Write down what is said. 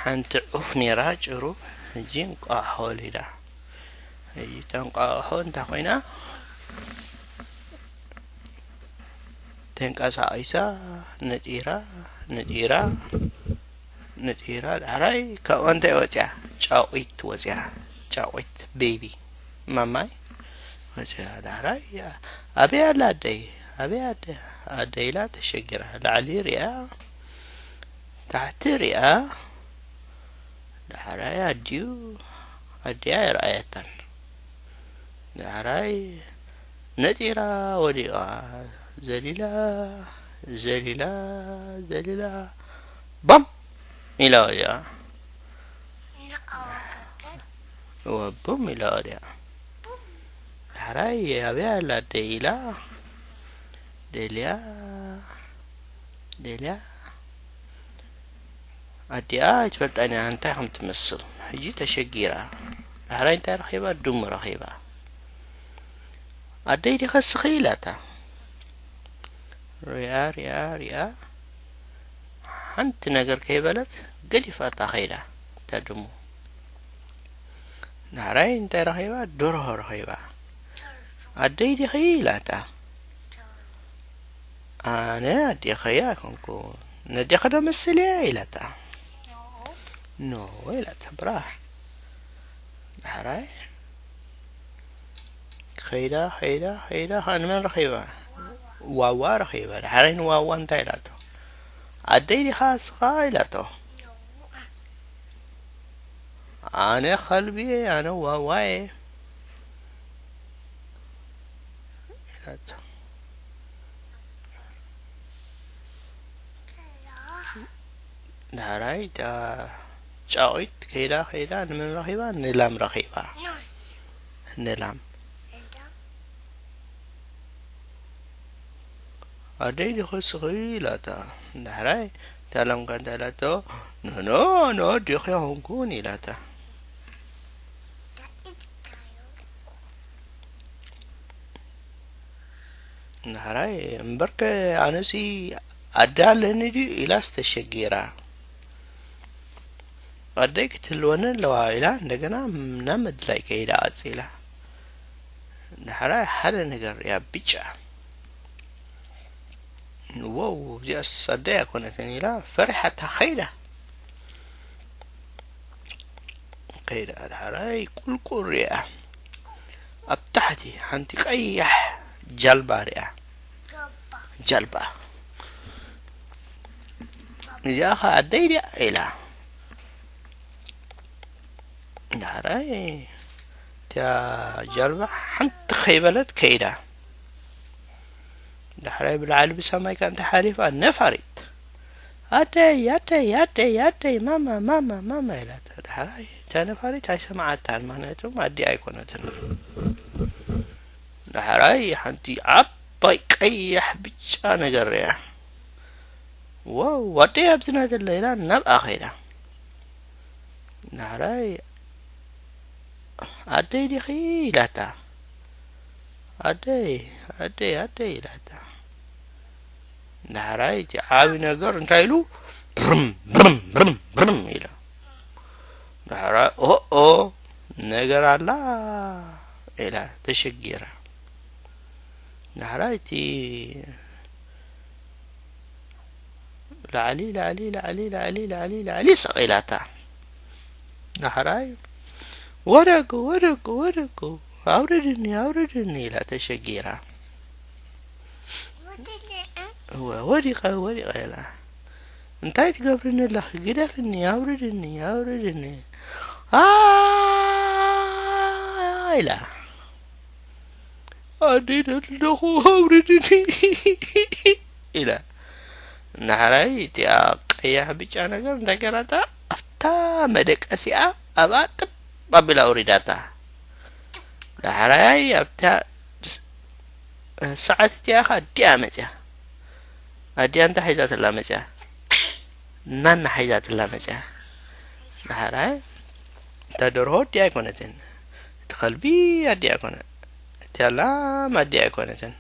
ሓንቲ ዑፍ ነይራ ጭሩብ፣ ሕጂ እንቋቑሖ ወሊዳ። ሕጂ እታ እንቋቑሖ እንታይ ኮይና? ተንቀሳቒሳ፣ ነጢራ፣ ነጢራ፣ ነጢራ፣ ዳሕራይ ካብኣ እንታይ ወፅያ? ጫቑት ወፅያ። ጫቑት፣ ቤቢ፣ ማማይ ወፅያ። ዳሕራይ፣ ኣበይ ኣላ ኣደይ? ኣበይ ኣደ-? ኣደይ ኢላ ተሸጊራ። ላዕሊ ሪኣ፣ ታሕቲ ሪኣ፣ ዳሕራይ ኣዲኡ፣ ኣዲኣ ኣይረኣየታን። ዳሕራይ ነጢራ ወዲቓ፣ ዘሊላ፣ ዘሊላ፣ ዘሊላ፣ ባም ኢላ ወዲቓ። ወቡም ኢላ ወዲቓ። ዳሕራይ ኣበይ ኣላ ኣደይ ኢላ ደልያ፣ ደልያ። ኣዲኣ ኣይትፈልጣን እያ እንታይ ከም ትመስል። ሕጂ ተሸጊራ። ዳሕራይ እንታይ ረኺባ? ድሙ ረኺባ። ኣደይ ዲኸ ስኺ ኢላታ። ሪኣ፣ ሪኣ፣ ሪኣ። ሓንቲ ነገር ከይበለት ገዲፋታ ኸይዳ እታ ድሙ። ዳሕራይ እንታይ ረኺባ? ደርሆ ረኺባ። ኣደይ ዲኺ ኢላታ። ኣነ ኣዴኺ ኣይኮንኩን፣ ነዴኺ ዶ መስል እየ ኢላታ። ኖ ኢላታ። ብራህ። ዳሕራይ ከይዳ፣ ከይዳ፣ ከይዳ፣ ከኣ ንመን ረኺባ? ዋዋ ረኺባ። ዳሕራይ ንዋዋ እንታይ ኢላቶ? ኣደይ ዲኻ እስኻ ኢላቶ። ኣነ ከልቢ እየ፣ ኣነ ዋዋ እየ ኢላቶ። ዳሕራይ እታ ጫቑት ከይዳ፣ ከይዳ፣ ንመን ረኺባ? ንላም ረኺባ። ንላም። ኣደይ ዲኺ እስኺ ኢላታ። ዳሕራይ እታ ላም ከኣ እንታይ ኢላቶ? ኖ፣ ኖ፣ ኣነ ኣዴኺ ኣይኮንኩን ኢላታ። ዳሕራይ እምበርከ ኣነሲ ኣደ ኣለኒ ድዩ ኢላስ ተሸጊራ። ኣደይ ክትህልወኒ ኣለዋ ኢላ እንደገና ናብ ምድላይ ከይዳ ቀጺላ። ዳሕራይ ሓደ ነገር ሪኣ ብጫ። ዎው፣ እዚኣስ ኣደይ ኣይኮነትን ኢላ ፈሪሓታ ከይዳ። ከይዳ ዳሕራይ ቁልቁል ሪኣ። ኣብ ታሕቲ ሓንቲ ቀያሕ ጃልባ ሪኣ። ጃልባ። እዚኣ ኸ ኣደይ ድያ ኢላ። ዳሕራይ እታ ጃልባ ሓንቲ ከይበለት ከይዳ። ዳሕራይ ብላዕሊ ብሰማይ ከኣ እንታይ ሓሊፋ? ነፋሪት። ኣደይ፣ ኣደይ፣ ኣደይ፣ ኣደይ፣ ማማ፣ ማማ፣ ማማ ኢላታ። ዳሕራይ እታ ነፋሪት ኣይሰምዓታን፣ ምኽንያቱ ኣዲኣ ኣይኮነትን። ዳሕራይ ሓንቲ ዓባይ ቀያሕ ብጫ ነገር ሪኣ። ዋው፣ ኣደይ ኣብዚ ናት ኣላ ኢላ ናብኣ ከይዳ። ዳሕራይ ኣደይ ዲኺ ኢላታ። ኣደይ፣ ኣደይ፣ ኣደይ ኢላታ። ዳሕራይ እቲ ዓቢ ነገር እንታይ ኢሉ? ብርም፣ ብርም፣ ብርም፣ ብርም ኢላ። ዳሕራይ ኦኦ፣ ነገር ኣላ ኢላ ተሸጊራ። ዳሕራይ እቲ ላዕሊ፣ ላዕሊ፣ ላዕሊ፣ ላዕሊ፣ ላዕሊ፣ ላዕሊ ሰቒላታ። ዳሕራይ ወደቁ፣ ወደቁ፣ ወደቁ፣ ኣውርድኒ፣ ኣውርድኒ ኢላ ተሸጊራ። እወ፣ ወዲቐ፣ ወዲቐ ኢላ። እንታይ ትገብርኒ ኣለኺ? ግደፍኒ፣ ኣውርድኒ፣ ኣውርድኒ። ኣ ኢላ። ኣደይ ኣለኹ፣ ኣውርድኒ ኢላ። ዳሕራይ እቲኣ ቀያሕ ብጫ ነገር እንታይ ገራታ? ኣብታ መደቀሲኣ ኣብኣ ጥብ ኣቢላ ኣውሪዳታ። ዳሕራይ ኣብታ ሰዓት እቲኣ ኸኣ ኣዲኣ መጽያ። ኣዲኣ እንታይ ሒዛትላ መጽያ? ናና ሒዛትላ መጽያ። ዳሕራይ እታ ደርሆ ኣዲኣ ኣይኮነትን። እቲ ከልቢ ኣዲኣ ኣይኮነ-፣ እታ ላም ኣዲኣ ኣይኮነትን።